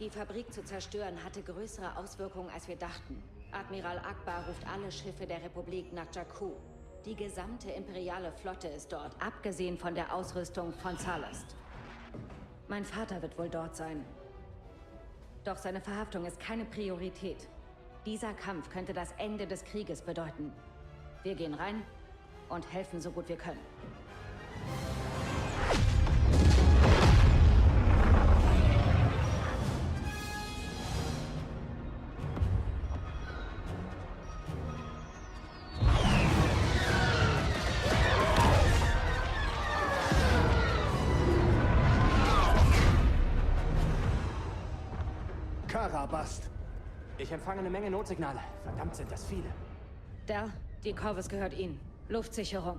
Die Fabrik zu zerstören hatte größere Auswirkungen, als wir dachten. Admiral Akbar ruft alle Schiffe der Republik nach Jakku. Die gesamte imperiale Flotte ist dort, abgesehen von der Ausrüstung von Zalast. Mein Vater wird wohl dort sein. Doch seine Verhaftung ist keine Priorität. Dieser Kampf könnte das Ende des Krieges bedeuten. Wir gehen rein und helfen so gut wir können. Karabast. Ich empfange eine Menge Notsignale. Verdammt, sind das viele. Dell, die Corvus gehört Ihnen. Luftsicherung.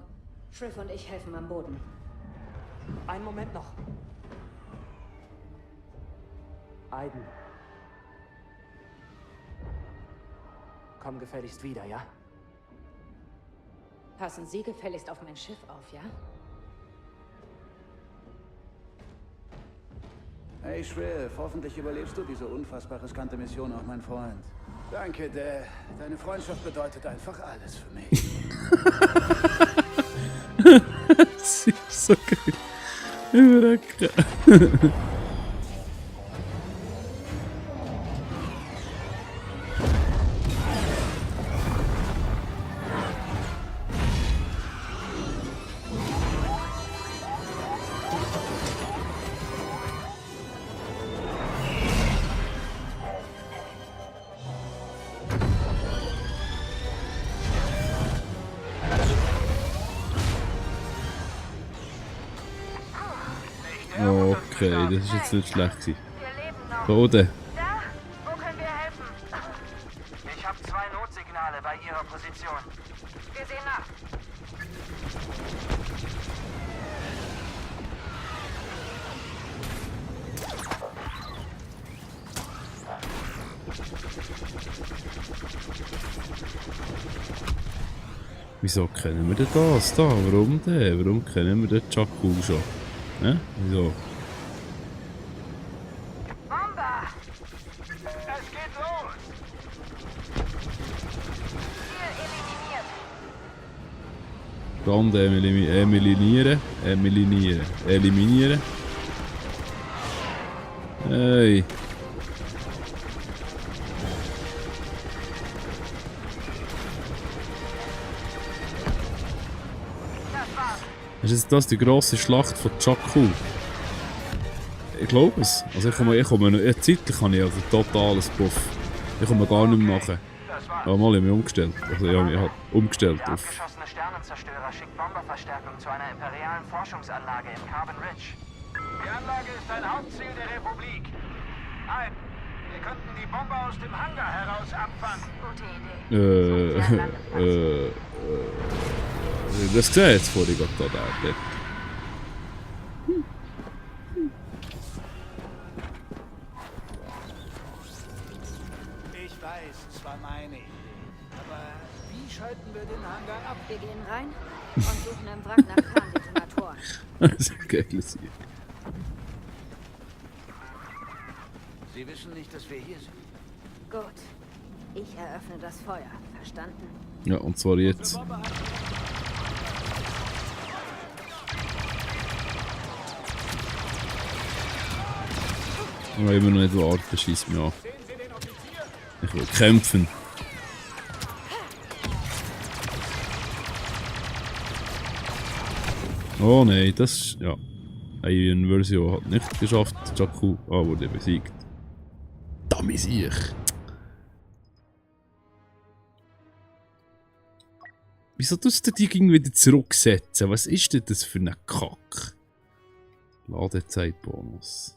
Shriv und ich helfen am Boden. Einen Moment noch. Aiden. Komm gefälligst wieder, ja? Passen Sie gefälligst auf mein Schiff auf, ja? Hey Shriv, hoffentlich überlebst du diese unfassbar riskante Mission auch, mein Freund. Danke, Dell. Deine Freundschaft bedeutet einfach alles für mich. Sie ist so geil. Überraschend. Okay, das ist jetzt nicht schlecht gewesen. Boden. Da? Wo können wir helfen? Ich habe 2 Notsignale bei Ihrer Position. Wir sehen nach. Wieso kennen wir denn das da? Warum denn? Warum kennen wir den Jakku schon? Hä? Wieso? Bomber! Es geht los! Ziel eliminiert. Brand eliminieren. Hey. Ist das die grosse Schlacht von Jakku? Ich glaube es. Also zeitlich kann ich also totales Puff. Ich komme gar nicht mehr machen. Das war Aber mal, ich habe mich umgestellt. Also ich habe umgestellt der auf... abgeschossene Sternenzerstörer schickt Bomberverstärkung zu einer imperialen Forschungsanlage in Carbon Ridge. Die Anlage ist ein Hauptziel der Republik. Aiden, wir könnten die Bomber aus dem Hangar heraus abfangen. Gute Idee. Das gesehen jetzt vorhin gerade da dort. Ich weiß, es war meine Idee. Aber wie schalten wir den Hangar ab? Wir gehen rein und suchen im Wrack nach Kerndetonatoren. Das ist ein geiles Ziel. Sie wissen nicht, dass wir hier sind. Gut. Ich eröffne das Feuer. Verstanden? Ja, und zwar jetzt. Ich will immer noch nicht warten, schießt mich an. Ich will kämpfen. Oh nein, das... Ja. Eine Version hat nicht geschafft. Jakku wurde besiegt. Damit sehe ich. Wieso tust du die irgendwie wieder zurücksetzen? Was ist denn das für ein Kack? Ladezeitbonus.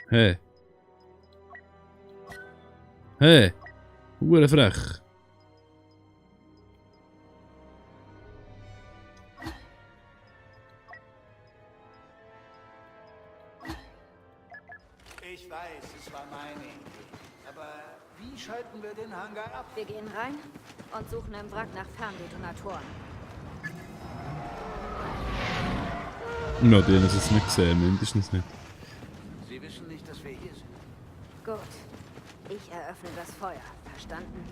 Hey. Hey. Hure frech. Ich weiß, es war meine Idee. Aber wie schalten wir den den Hangar ab. Wir gehen rein und suchen im Wrack nach Ferndetonatoren. Ja, die haben es jetzt nicht gesehen, mindestens nicht. Sie wissen nicht, dass wir hier sind. Gut. Ich eröffne das Feuer. Verstanden?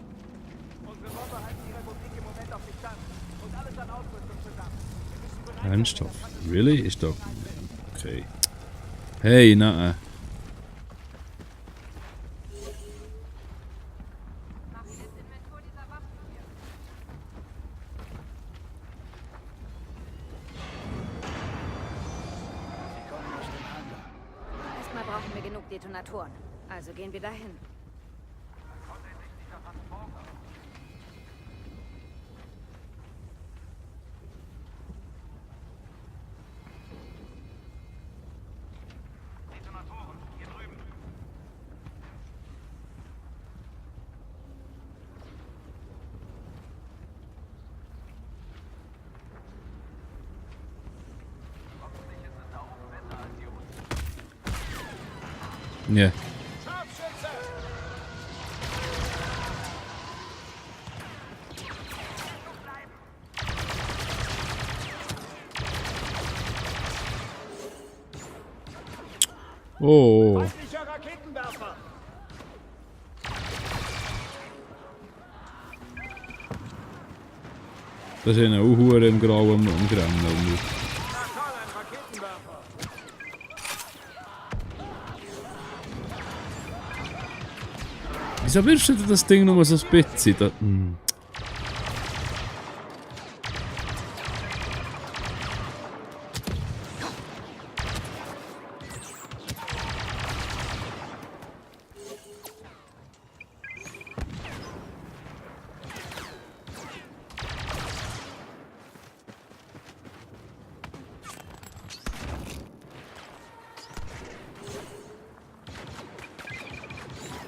Unsere Bomber halten die Republik im Moment auf Distanz. Und alles an Ausrüstung zusammen. Wir müssen bereit Ernsthaft? Really? Ist doch... Okay. Hey, nein. Sie kommen aus dem Hangar. Erstmal brauchen wir genug Detonatoren. Also gehen wir dahin. Detonatoren, hier drüben. Hoffentlich ist es da oben besser als hier unten. Ja. Scharfschütze! Oh. Feindlicher Raketenwerfer! Das ist eine Uhr im Grauen am Rennen. Na toll, ein Raketenwerfer! Wieso willst du das Ding nur so spitze? Da,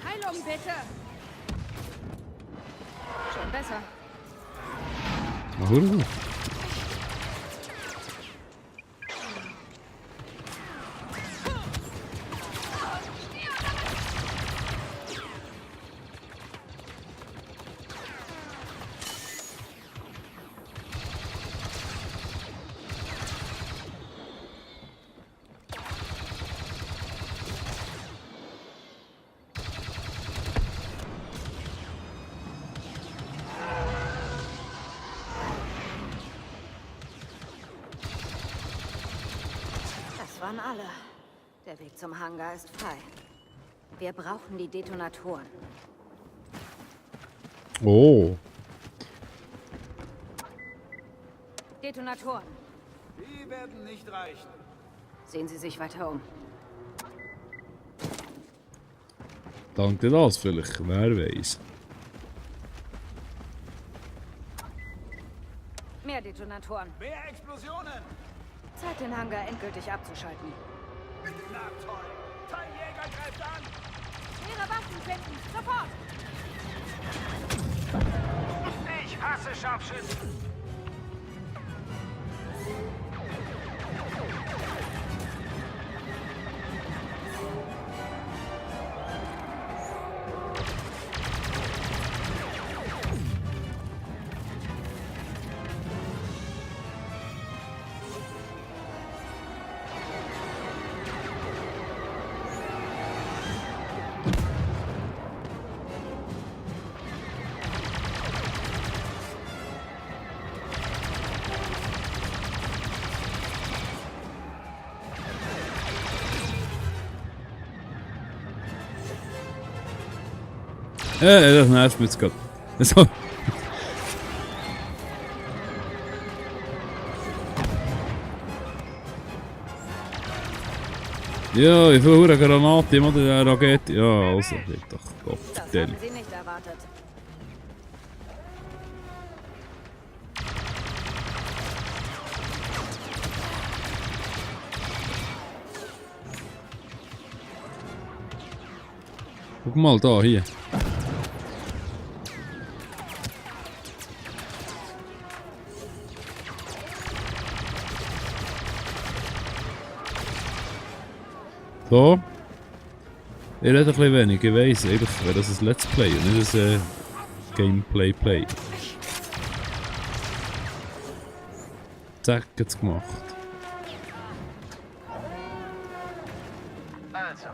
Heilung bitte! Schon besser. Warum? Das waren alle. Der Weg zum Hangar ist frei. Wir brauchen die Detonatoren. Oh. Detonatoren. Die werden nicht reichen. Sehen Sie sich weiter um. Danke das vielleicht, wer weiß. Mehr Detonatoren. Mehr Explosionen! Zeit, den Hangar endgültig abzuschalten. Na toll! Teiljäger greift an! Schwere Waffen finden! Sofort! Ich hasse Scharfschützen! Das nervt mich jetzt gerade. So. Ja, ich will eine Granate oder eine Rakete. Ja, also, geht doch. Gott, Das vertell. haben Sie nicht erwartet. Guck mal da, hier. So. Ich rede ein bisschen wenig, ich weiss. Eigentlich wäre das ein Let's Play und nicht ein Gameplay play. Zack, jetzt gemacht. Also,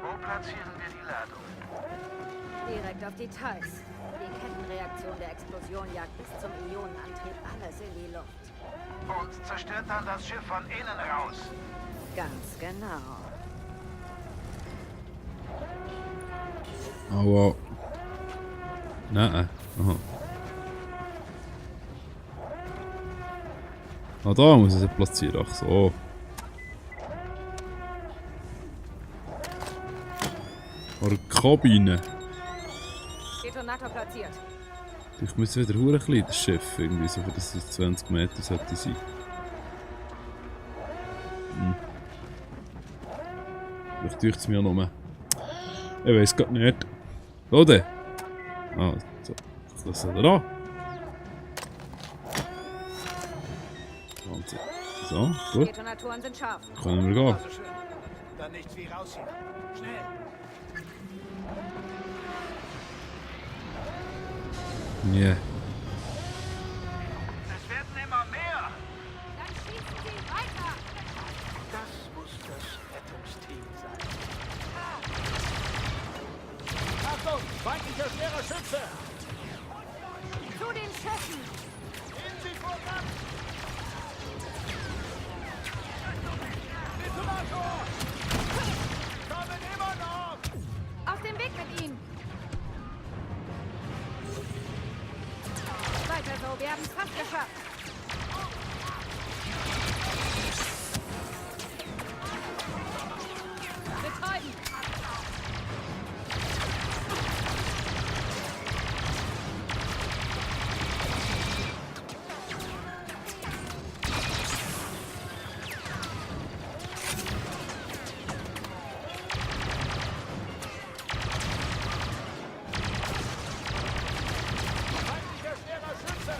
wo platzieren wir die Ladung? Direkt auf Details. Die Kettenreaktion der Explosion jagt bis zum Ionenantrieb alles in die Luft. Und zerstört dann das Schiff von innen raus. Ganz genau. Aber... Nein. Aha. Ah, da muss ich sie platzieren. Ach so. Oder Kabine. Detonator platziert. Ich muss wieder hure klein, das Schiff. Irgendwie so, für das es 20 Meter sollte sein. Vielleicht täuscht es mir noch. Ich weiß gar nicht. Oder? Ah, so. Das ist da. Wahnsinn. So, gut. Detonatoren sind scharf. Können wir gehen. Also schön. Dann nicht viel raus hier. Schnell. Yeah. Es werden immer mehr. Dann schießen Sie weiter! Das muss das Rettungsteam sein. Achtung! Feindlicher schwerer Schütze! Zu den Schiffen! Gehen Sie voran! Detonator! Kommen immer noch! Auf dem Weg mit ihm! Weiter so, wir haben es fast geschafft! Betäuben! Feindlicher schwerer Schütze!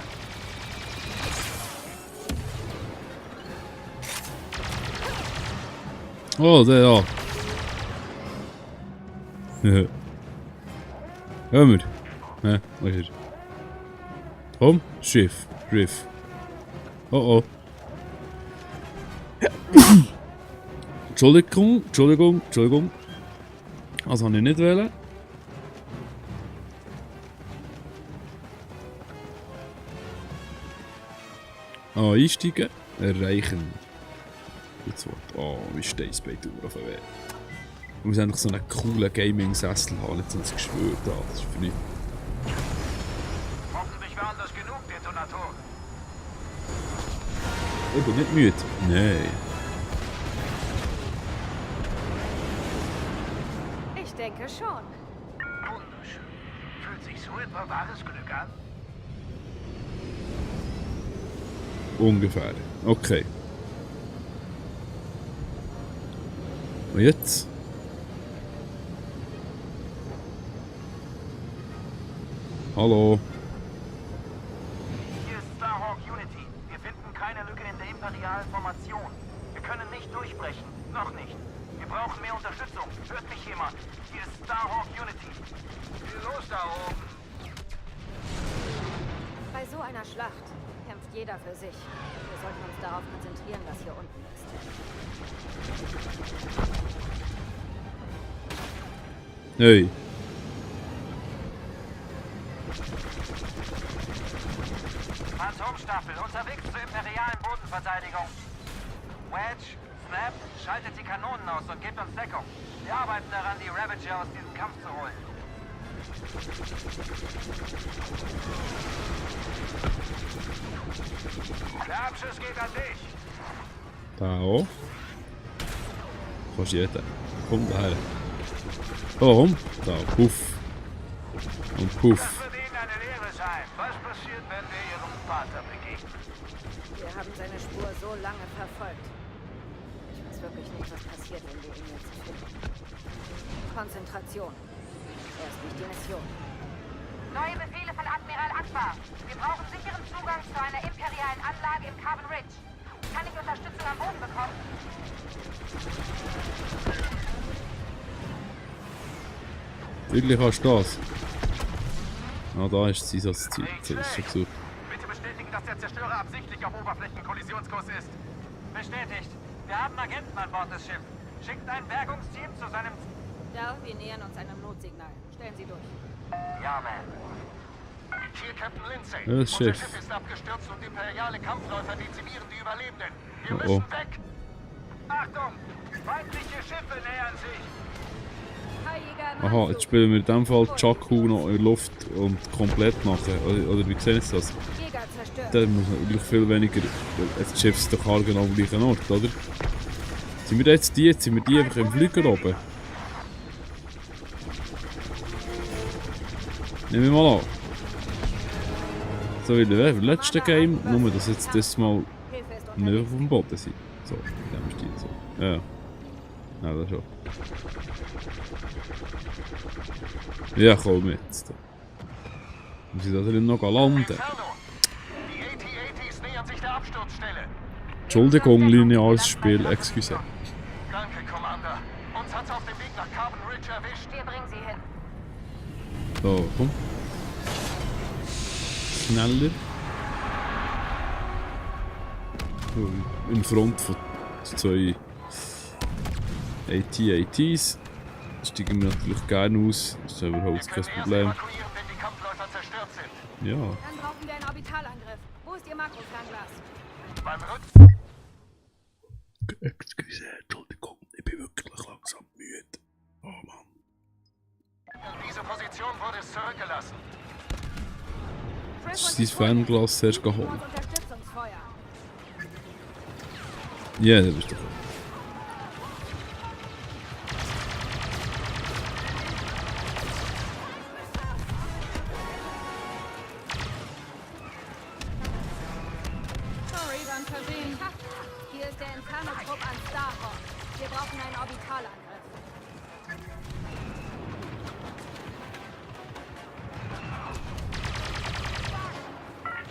Oh, der da. Hör mal. Ne, was ist er? Komm, Schiff. Griff. Oh oh. Entschuldigung. Also habe ich nicht wollen. Ah, einsteigen. Erreichen. Jetzt Wort. Oh, wie steht es bei Tour auf der Weg? Ich muss endlich so einen coolen Gaming-Sessel haben. Jetzt haben sie geschwört. Ah, das ist für mich. Hoffentlich waren das genug Detonatoren. Ich bin nicht müde. Nein. Ich denke schon. Wunderschön. Fühlt sich so etwa wahres Glück an? Ungefähr. Okay. Und jetzt? Hallo. Hier ist Starhawk Unity. Wir finden keine Lücke in der imperialen Formation. Wir können nicht durchbrechen. Noch nicht. Wir brauchen mehr Unterstützung. Hört mich jemand? Hier ist Starhawk Unity. Viel los da oben. Bei so einer Schlacht kämpft jeder für sich. Wir sollten uns darauf konzentrieren, was hier unten ist. Hey. Phantomstaffel unterwegs zur imperialen Bodenverteidigung. Wedge, Snap, schaltet die Kanonen aus und gebt uns Deckung. Wir arbeiten daran, die Ravager aus diesem Kampf zu holen. Der Abschuss geht an dich. Da auch. Fast jeder. Komm daher. Warum? Da, puff. Und Das puff. wird Ihnen eine Lehre sein. Was passiert, wenn wir Ihrem Vater begegnen? Wir haben seine Spur so lange verfolgt. Ich weiß wirklich nicht, was passiert, wenn wir ihn jetzt finden. Konzentration. Erst nicht die Mission. Neue Befehle von Admiral Akbar. Wir brauchen sicheren Zugang zu einer imperialen Anlage im Carbon Ridge. Kann ich Unterstützung am Boden bekommen? Wirklich hast du das. Ah, da ist das Einsatzziel. Das ist schon gesucht. Bitte bestätigen, dass der Zerstörer absichtlich auf Oberflächenkollisionskurs ist. Bestätigt. Wir haben Agenten an Bord des Schiffs. Schickt ein Bergungsteam zu seinem... Da, wir nähern uns einem Notsignal. Stellen Sie durch. Ja, man. Hier Captain Lindsay. Ja, das Unser Schiff. Schiff ist abgestürzt und imperiale Kampfläufer dezimieren die Überlebenden. Wir Oh, müssen oh. weg. Achtung! Feindliche Schiffe nähern sich. Aha, jetzt spielen wir in dem Fall Jakku noch in der Luft und komplett machen. Oder wie sehen Sie das? Jäger zerstört. Da muss man natürlich viel weniger. Das Schiff ist doch genau am gleichen Ort, oder? Sind wir jetzt die? Jetzt sind wir die einfach im Flüger oben? Nehmen wir mal an. So wie im letzten Game, nur dass jetzt das Mal Hilfe ist nicht unterwegs. auf dem Boden sind. So, in dem Stil so. Ja. Ja, das schon. Ja, komm jetzt. Wir sind da drin noch landen. Inferno! Die AT-ATs nähern sich der Absturzstelle. Entschuldigung, lineares Spiel, excuse. Danke, Commander. Uns hat's auf dem Weg nach Carbon Ridge erwischt. Wir bringen sie hin. So, komm. Schneller. So, in Front von zwei AT-ATs steigen wir natürlich gerne aus. Das ist überhaupt kein Erst Problem. evakuieren, wenn die Kampfläufer zerstört sind. Ja. Dann brauchen wir einen Orbitalangriff. Wo ist Ihr Makrofernglas? Beim Rück... Excuse, Entschuldigung, ich bin wirklich langsam müde. Oh Mann. Diese Position wurde es zurückgelassen. Das ist dein Fernglas zuerst geholt. Unterstützungsfeuer. Ja, das ist doch. Sorry, beim Versehen. Ha, hier ist der Inferno-Trupp an Starhawk. Wir brauchen einen Orbitalangriff.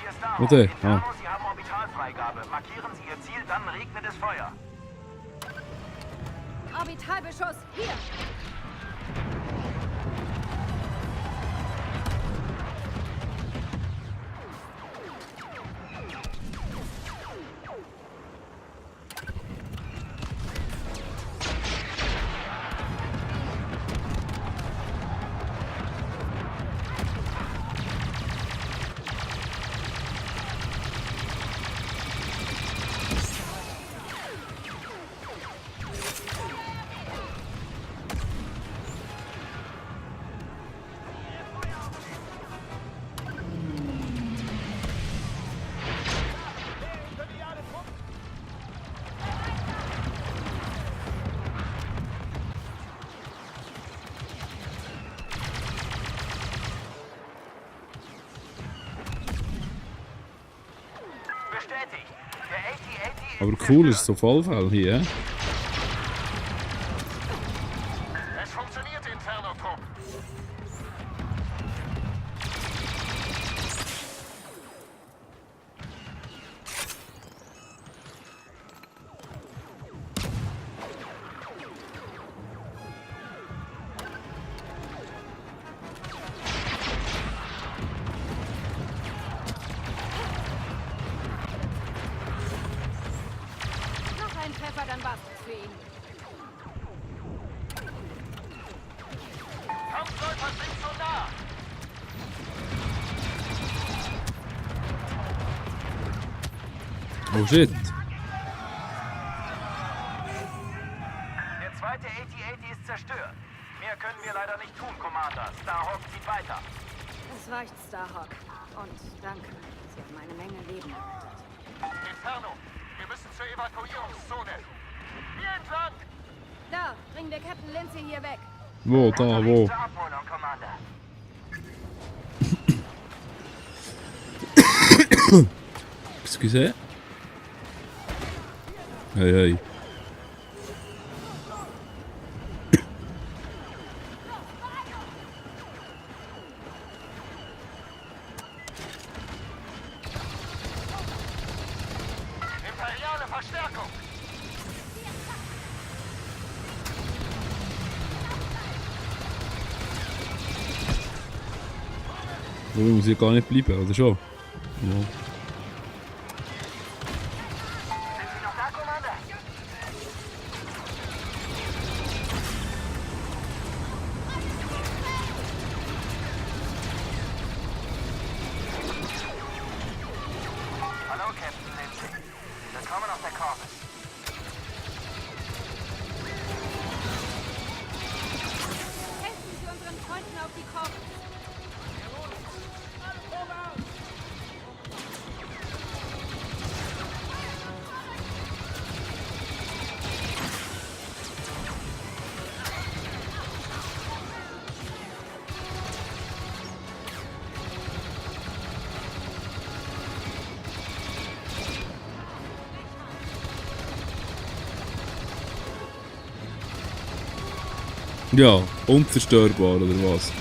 Hier ist Daro. Okay, Inferno, Sie haben Orbitalfreigabe. Markieren Sie Ihr Ziel, dann regnet es Feuer. Orbitalbeschuss, hier! Bestätigt. Der AT-AT ist Aber cool ist so Fallfall hier, hä? Es funktioniert, Inferno-Trupp. Noch ein Treffer, dann war's das für ihn. Kampfläufer sind so nah. Oh shit. Der zweite AT-AT ist zerstört. Mehr können wir leider nicht tun, Commander. Starhawk zieht weiter. Es reicht, Starhawk. Und danke. Sie haben eine Menge Leben gerettet. Inferno, wir müssen zur Evakuierungszone. Hier entlang. Da, bringen wir Captain Lindsay hier weg. Wo, da, wo? Zur Abholung, Commander. Excuse. Hey, hey. Imperiale Verstärkung. So muss ich gar nicht bleiben, oder schon? Ja. Sind Sie noch da, Commander? Hallo, Captain Lindsay. Willkommen auf der Corvus. Helfen Sie unseren Freunden auf die Corvus. Ja, unzerstörbar, oder was?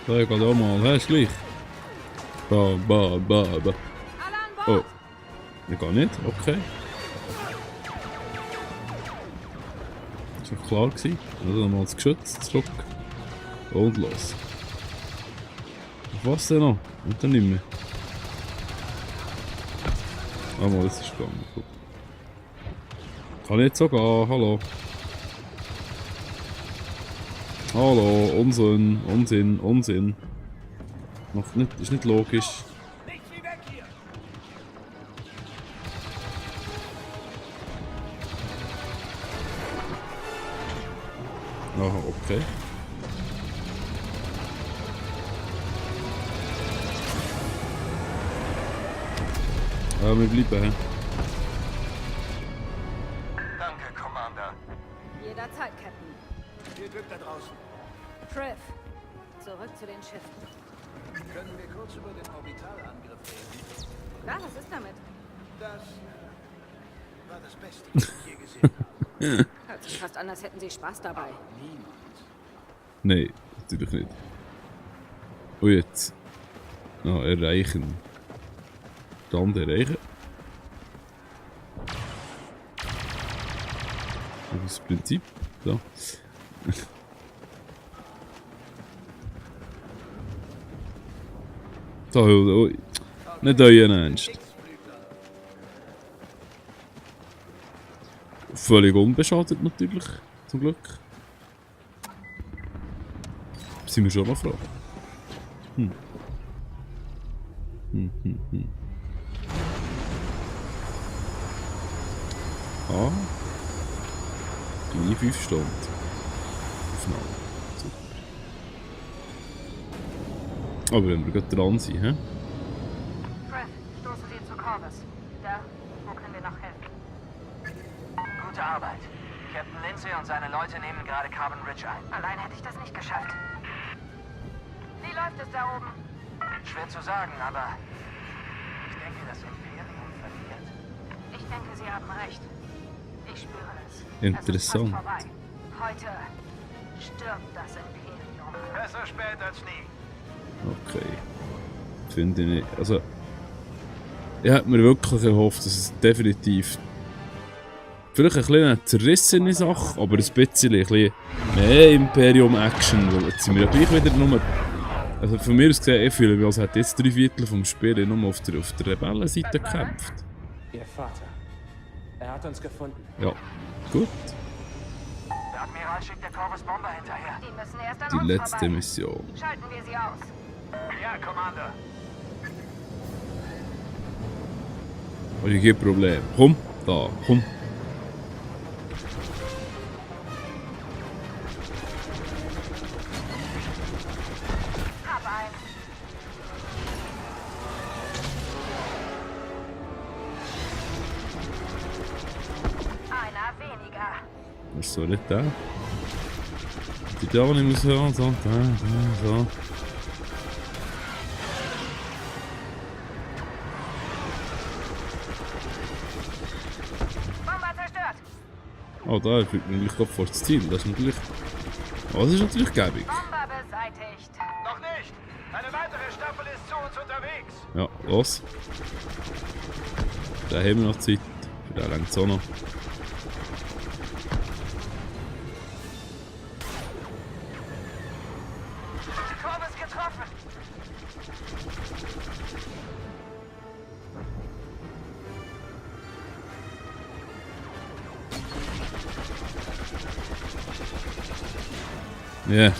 So, ich gehe auch mal. Hast du gleich? Ba. Alle an Bord! Oh. Ich gehe nicht? Okay. Das war klar gewesen. Also nochmal das Geschütz zurück. Und los. Auf was denn noch? Und dann nicht mehr. Ah, mal, das ist gegangen. Gut. Kann ich jetzt so gehen? Hallo. Hallo, Unsinn. Noch nicht, ist nicht logisch. Nichts wie weg hier! Aha, okay. Ja, wir bleiben, hä? Danke, Commander. Jederzeit, Captain. Viel Glück da draußen. Triff, zurück zu den Schiffen. Können wir kurz über den Orbitalangriff reden? Klar, was ist damit? Das war das Beste, was ich je gesehen habe. Hört sich fast an, als hätten Sie Spaß dabei. Nein, natürlich nicht. Und jetzt. Ah, erreichen. Dann erreichen. Das ist das Prinzip. So. So, oh, nicht euren Ernst. Völlig unbeschadet natürlich, zum Glück. Sind wir schon noch froh? Ah. Kleine 5 Stunden. Aufnahme. Super. Aber wenn wir gerade dran sind, hä? Fred, stoßen Sie zur Corvus. Da, wo können wir noch helfen? Gute Arbeit. Captain Lindsay und seine Leute nehmen gerade Carbon Ridge ein. Allein hätte ich das nicht geschafft. Wie läuft es da oben? Schwer zu sagen, aber ich denke, das Imperium verliert. Ich denke, Sie haben recht. Ich spüre es. Interessant. Es ist fast vorbei. Heute stirbt das Imperium. Besser spät als nie. Okay. Finde ich nicht. Also. Ich hätte mir wirklich erhofft, dass es definitiv. Vielleicht ein bisschen eine zerrissene Sache, aber ein bisschen mehr Imperium-Action. Weil jetzt sind wir ja gleich wieder nur. Also von mir aus gesehen, ich fühle mich, als hätte jetzt 3/4 vom Spiel nur auf der Rebellenseite gekämpft. Ihr Vater. Er hat uns gefunden. Ja, gut. Der Admiral schickt der Corvus Bomber hinterher. Die müssen erst an Die uns letzte vorbei. Mission. Schalten wir sie aus. Ja, Commander. Also kein Problem. Komm, da, komm. Hab ein. Einer weniger. Was soll ich da? Die da nicht muss hören, so, da, so. Bomber zerstört. Oh, da führt man gleich vor das Ziel. Das ist natürlich. Oh, das ist natürlich gäbig. Bomber beseitigt. Noch nicht. Eine weitere Staffel ist zu uns unterwegs. Ja, los. Für den haben wir noch Zeit. Für den reicht es auch noch. Die Kurve ist getroffen. Ja.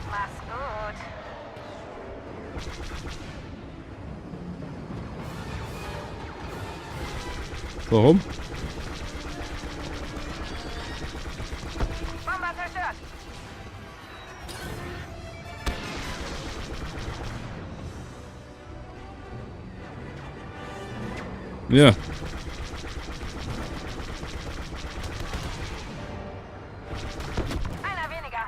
Mach's gut. Warum? Bomber zerstört. Ja. Einer weniger.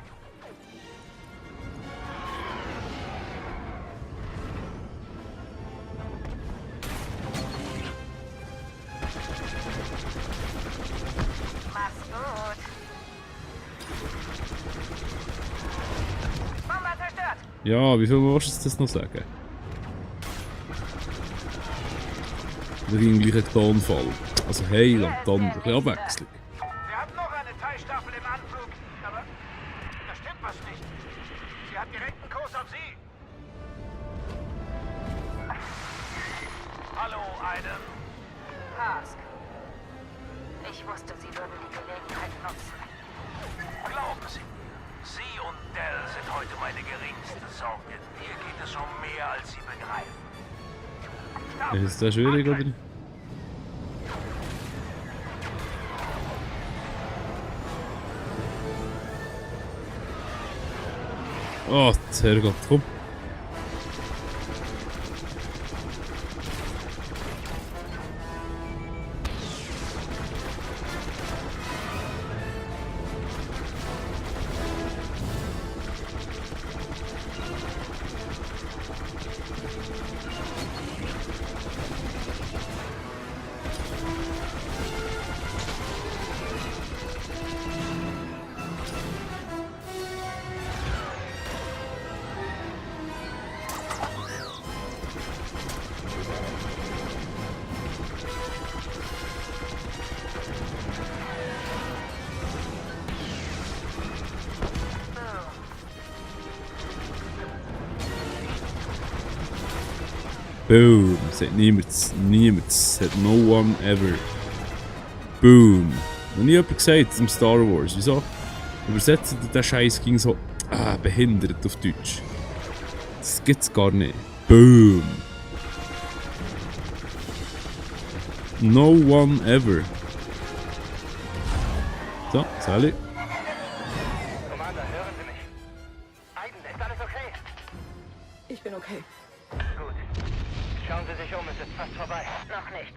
Mach's gut. Bomber zerstört. Ja, wie viel willst du das noch sagen? Wir haben gleich einen Tonfall. Also Heiland, dann ein bisschen Abwechslung. Wir haben noch eine Teilstaffel im Anflug, aber da stimmt was nicht. Sie hat direkten Kurs auf Sie. Hallo, Aiden. Hask. Ich wusste, Sie würden die Gelegenheit nutzen. Glauben Sie mir, Sie und Dell sind heute meine geringste Sorge. Hier geht es um mehr, als Sie begreifen. Ist das schwierig, oder? Oh, Herrgott, komm. Boom. Sagt niemand. Niemand. Sagt no one ever. Boom. Noch nie jemand gesagt im Star Wars. Wieso? Übersetzt der Scheiß ging so behindert auf Deutsch. Das gibt's gar nicht. Boom. No one ever. So, Sally. Commander, hören Sie mich. Aiden, ist alles okay? Ich bin okay. Gut. Schauen Sie sich um, es ist fast vorbei. Noch nicht.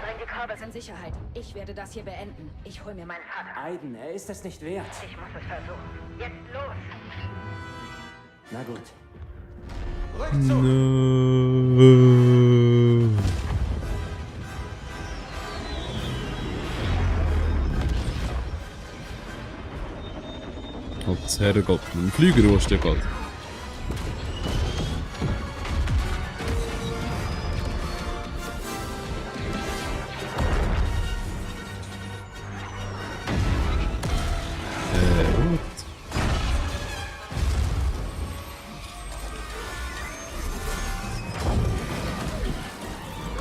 Bring die Körbe. In Sicherheit. Ich werde das hier beenden. Ich hol mir meinen Vater. Aiden, er ist es nicht wert. Ich muss es versuchen. Jetzt los. Na gut. No. Gottes Herrgott, ein Flüger hast du ja gerade. What?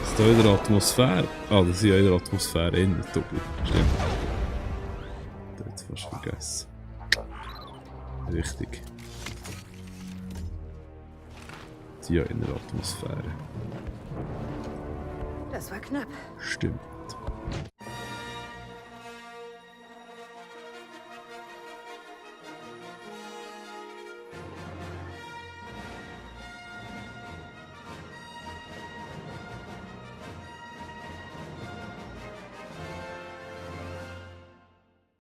Ist da in der Atmosphäre? Ah, das ist ja in der Atmosphäre innen, doppelt. Stimmt. Das hätte ich fast vergessen. Richtig. Die ja in der Atmosphäre. Das war knapp. Stimmt.